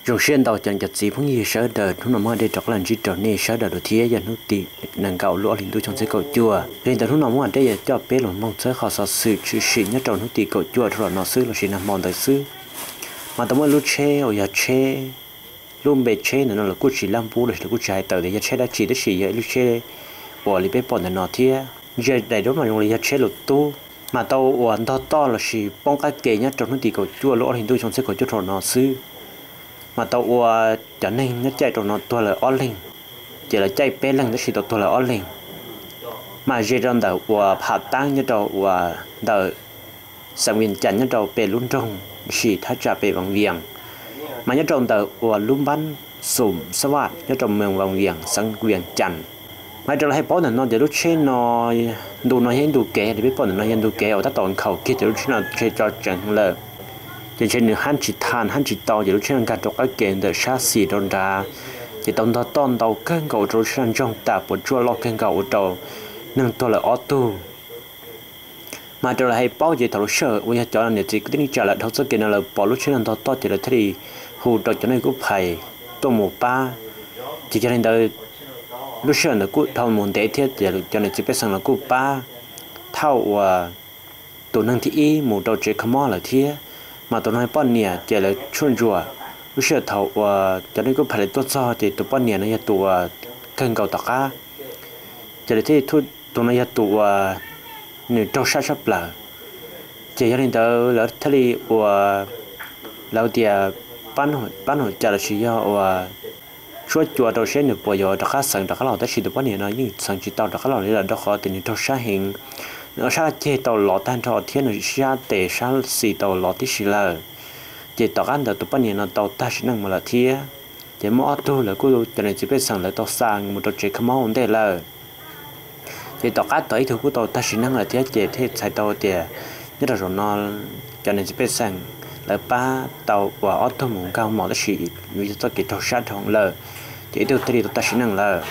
Zoo siab ntau cov niam cov txiv phooj ywg sawv daws, hnub no muab dej rov qab los ntsib rau nej sawv daws dua thiab. Yog hnub tim nees nkaum lub ob hlis ntuj xyoo ob txhiab kaum cuaj. Yog li ntawd hnub no muab dej yuav coj peb los mloog txog qhov xov xwm tshwm sim nyob rau hnub tim kaum cuaj dhau los no xwb lossis nag hmo ntawd xwb. Mas tau muaj ib lub tsheb uas yog tsheb, lub npe tsheb ntawm no lawv kuj tsis laj pub lossis lawv kuj tsis hais tawm tias yog tsheb dab tsi, tab sis yog ib lub tsheb uas li peb pom ntawm no thiab. Ntsia daim duab mas zoo li yog tsheb lus tub, mas tau uas ntog toj lossis poob qab ke nyob rau hnub tim kaum cuaj lub ob hlis ntuj xyoo ob txhiab kaum cuaj dhau los no xwb. Mas tau ua cov neeg nyob caij rau no tuag lawm ob leeg, ces lawv caij peb leeg tab sis tau tuag lawm ob leeg. Mas ze rau ntawm uas pham tab nyob rau uas ntawm xeev Vias Cas nyob rau pem lub nroog sim thaj tsam pem Vas Vias, mas nyob rau ntawm uas lub npab Xum Xab Vaj nyob rau moos Vas Vias xeev Vias Cas. Mas rau lawv hais paub ntawm no ces lub tsheb no, ntu no yog ib ntu kev li peb pom ntawm no yog ntu kev uas tab tom nkhaus kiag ces lub tsheb no ntshe tso tseev lawm. Ces ntshe nws hab tsis thaj hab tsis tau ces lub tsheb no nkag rau qab ke ntawm sab xis rau nrad, ces tau ntog toj ntau kawg nkaus ua rau lub tsheb no ntsoog tas puas tsuaj loj kawg nkaus ua rau neeg tuag lawm ob tug. Mas rau lawv hais paub ces thaum lub sij hawm uas yog cov niam txiv kwv tij neej tsa lawv dhau txoj kev no lawv pom lub tsheb no ntog toj ces lawv thiaj li hu rau cov neeg kuj phais tuaj mus pab. Ces yog li ntawd lub sij hawm ntawd kuj dhau mus ntev thiab ces cov niam txiv pej xeem los kuj pab thauj uas tus neeg thib ib mus rau tsev kho mob lawm thiab. Mas tus no poj niam ces lawv tshuaj ntsuam, lub sij hawm thaum uas cov neeg kuj phais lawv tuaj txog ces tus poj niam no yog tus uas kawg nkaus tom qab, ces lawv thiaj li, tus no yog tus uas nws raug sab tshaj plaws. Ces yog li ntawd lawv thiaj li ua, lawv tias pab num cas lossis yog ua tshuab cua rau seb nws puas yuav rov qab xeev rov qab los, tab sis tus poj niam no yeej xeev tsis tau rov qab los li lawm rau qhov tias nws raug sab heev, nws ob sab ceg tau lov tag nrho thiab nws sab tes sab xis tau lov tib si lawm. Ces tom qab ntawd tus poj niam no tau tag sim neej mus lawm thiab. Ces muaj ob tug lawv kuj cov niam txiv pej xeem lawv tau xa mus rau tsev kho mob ua ntej lawm. Ces tom qab tau ib tug kuj tau tag sim neej lawm thiab ces thiaj txhais tau tias nyob rau zaum no cov niam txiv pej xeem lawv pab tau uas ob tug mus nkag mom tab sis yog txoj kev raug sab dhau lawm, ces ib tug thiaj li tau tag sim neej lawm.